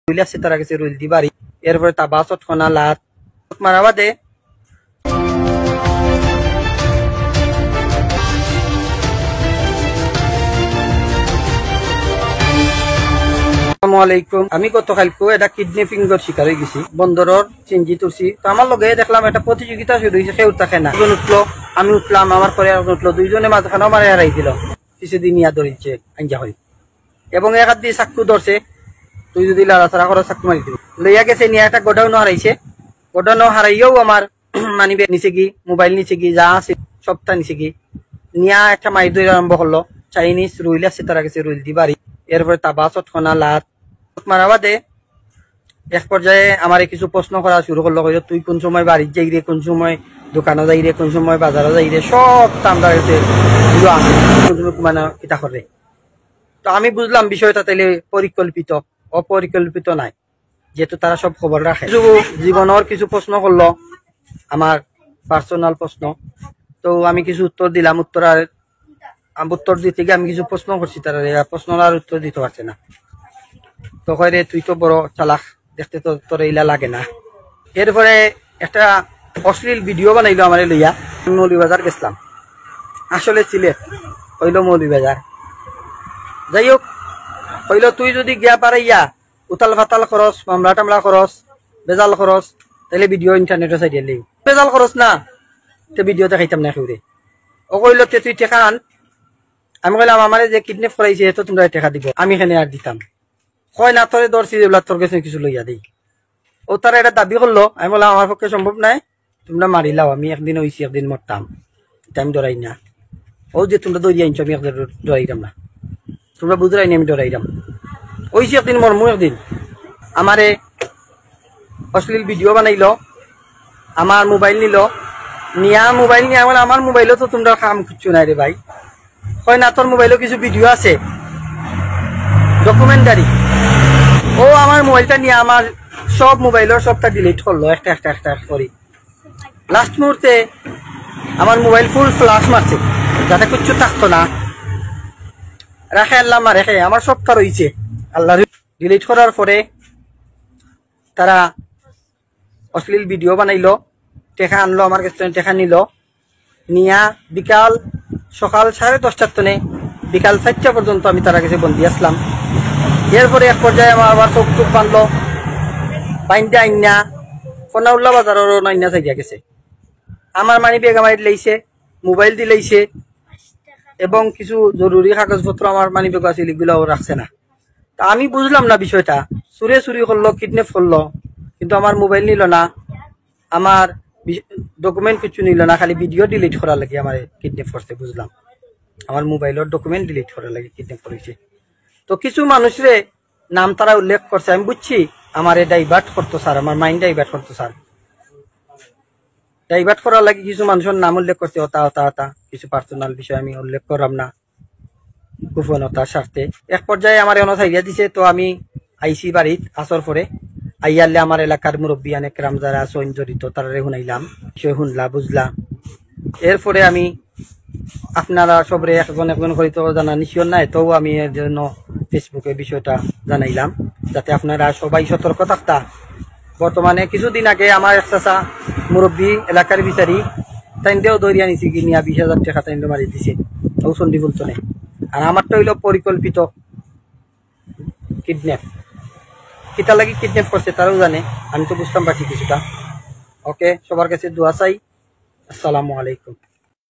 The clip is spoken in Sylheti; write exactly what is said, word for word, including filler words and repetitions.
রুইল আছে তারা গেছে রুইল দি বাড়ি, এরপরে তাবাসত ফোনা লাত মারা বাদে। আসসালামু আলাইকুম। আমি গতকালকে একটা কিডন্যাপিং এর শিকার হয়ে গেছি, বন্দরর সিএনজি তুলছি। তো আমার লগে দেখলাম একটা প্রতিযোগিতা শুরু হয়েছে, কেউ থাকে না। একজন উঠলো, আমি উঠলাম, আমার পরে একজন উঠলো, দুইজনে মাঝখানেও মারে হারাই দিল। পিছে দিন ইয়া ধরিছে, আঞ্জা হই। এবং এক হাত দিয়ে চাক্কু ধরছে, তুই যদি লাড়াচাড়া করো চাক্কু মারি দিব। লইয়া গেছে নিয়ে একটা গোডাউন হারাইছে, গোডাউন হারাইয়াও আমার মানি ব্যাগ নিছে কি, মোবাইল নিছে কি, যা আছে সবটা নিছে কি। নিয়া একটা মাইর ধরে আরম্ভ করলো, চাইনিজ রুইল আছে তারা গেছে রুইল দি বাড়ি, এরপরে তাবা চটকনা লাত মারা বাদে এক পর্যায়ে আমারে কিছু প্রশ্ন করা শুরু করলো, কইলো, "তুই কোন সময় বাড়িত যাই রে, কোন সময় দোকানো যাই রে, কোন সময় বাজারো যাই রে?" সব তো আমরা গেছে, "তুই আছে, কোন সময় ঘুমানো কিতা করে?" তো আমি বুঝলাম বিষয়টা তাইলে পরিকল্পিত, অপরিকল্পিত নাই, যেহেতু তারা সব খবর রাখে। কিছু জীবনর কিছু প্রশ্ন করলো, আমার পার্সোনাল প্রশ্ন, তো আমি কিছু উত্তর দিলাম। উত্তর আর আম, উত্তর দিতে গিয়ে আমি কিছু প্রশ্ন করছি তারা, এরা প্রশ্ন আর উত্তর দিতে পারছে না। তো কয়, "রে, তুই তো বড় চালাক, দেখতে তো তোর এইলা লাগে না।" এরপরে একটা অশ্লীল ভিডিও বানাইলো আমারে লইয়া। আমি মৌলভীবাজার গেছিলাম, আসলে সিলেট, কইলো মৌলভীবাজার। যাই হোক, কইলো, "তুই যদি গিয়া পারাইয়া উতাল ফাতাল খরচ, মামলা টামলা খরচ, বেজাল খরচ, তাইলে ভিডিও ইন্টারনেটে ছাড়িয়া দিবি। বেজাল খরচ না, তে ভিডিও দেখাইতাম না কেউরে।" ও কইলো, "তে তুই টেকা আন।" আমি কইলাম, "আমারে যে কিডন্যাপ করাইছে, এ তো তোমরা টেকা দিব, আমি কেনে আর দিতাম।" কয়, "না, তোরে ধরছি যেগুলা, তোর গেছে কিছু লইয়া দেই।" ও তারা এটা দাবি করলো, আমি বললাম, "আমার পক্ষে সম্ভব নাই, তোমরা মারিলাও, আমি একদিন অইছি, একদিন মরতাম, এটা আমি ডরাই না। ও যে তোমরা ধরিয়া আনছো, আমি একদিন ডরাইলাম না, তোমরা বুঝরাই না, আমি ডরাইলাম। অইছি একদিন মরমু একদিন।" আমারে অশ্লীল ভিডিও বানাইলো, আমার মোবাইল নিল, নিয়া মোবাইল নিয়া বলে, "আমার মোবাইলও তো তোমরা কাম কিচ্ছু নাই রে ভাই।" কয়, "না, তোর মোবাইলও কিছু ভিডিও আছে, ডকুমেন্টারি।" ও আমার মোবাইলটা নিয়ে আমার সব মোবাইলর সবটা ডিলিট করলো, একটা একটা একটা একটা করি। লাস্ট মুহূর্তে আমার মোবাইল ফুল ফ্লাশ মারছে, যাতে কিচ্ছু থাকতো না। রাখে আল্লাহ, মা রেখে, আমার সবটা রইছে। আল্লাহ ডিলিট করার পরে তারা অশ্লীল ভিডিও বানাইলো, টেকা আনলো, আমার কাছ থেকে টেকা নিল, নিয়া বিকাল, সকাল সাড়ে দশটার তনে বিকাল চারটা পর্যন্ত আমি তারা গেছে বন্দি আসলাম। এরপরে এক পর্যায়ে আমার আবার চোখ টুক বানলো, বাইন্দা আইন্না ফোনাউল্লা বাজারও নাইন্না চাইয়া গেছে। আমার মানি ব্যাগ আমার দিলাইছে, মোবাইল দিলাইছে এবং কিছু জরুরি কাগজপত্র আমার মানি ব্যাগ আছে, এগুলাও রাখছে না। তা আমি বুঝলাম না বিষয়টা, চুরে চুরি করলো, কিডন্যাপ করলো, কিন্তু আমার মোবাইল নিল না, আমার ডকুমেন্ট কিছু নিল না, খালি ভিডিও ডিলিট করার লাগি আমার কিডন্যাপ করছে, বুঝলাম। আমার মোবাইলর ডকুমেন্ট ডিলিট করার লাগি কিডন্যাপ করেছে। তো কিছু মানুষরে নাম তারা উল্লেখ করছে, আমি বুঝছি আমারে ডাইভার্ট করতো স্যার, আমার মাইন্ড ডাইভার্ট করতো স্যার। ডাইভার্ট করার লাগি কিছু মানুষর নাম উল্লেখ করছে, অতা অতা অতা, কিছু পার্সোনাল বিষয় আমি উল্লেখ করলাম না গোপনতার স্বার্থে। এক পর্যায়ে আমার এনে ছাড়িয়া দিছে, তো আমি আইছি বাড়িত আসর পরে। আইয়ারলে আমার এলাকার মুরব্বী অনেক রাম যারা আছইন জড়িত, তারারে শুনাইলাম, বিষয় শুনলা, বুঝলা। এরপরে আমি আপনারা সবরে একজন একজন করি তো জানানি শিওর নাই, তবু আমি এর জন্য ফেসবুকে বিষয়টা জানাইলাম, যাতে আপনারা সবাই সতর্ক থাকতা। বর্তমানে কিছুদিন আগে আমার এক চাচা মুরব্বী এলাকার বিচারি, তাইনরেও ধরিয়া নিছি কি নিয়া বিশ হাজার টেকা তাইনরে মারি দিছে, ও সন্ডি বলতো নেই। আর আমারটা হইলো পরিকল্পিত কিডন্যাপ। কিতা লাগি কিডন্যাপ করছে তারাও জানে, আমি তো বুঝতাম পারছি কিছুটা। ওকে, সবার কাছে দোয়া চাই। আসসালামু আলাইকুম।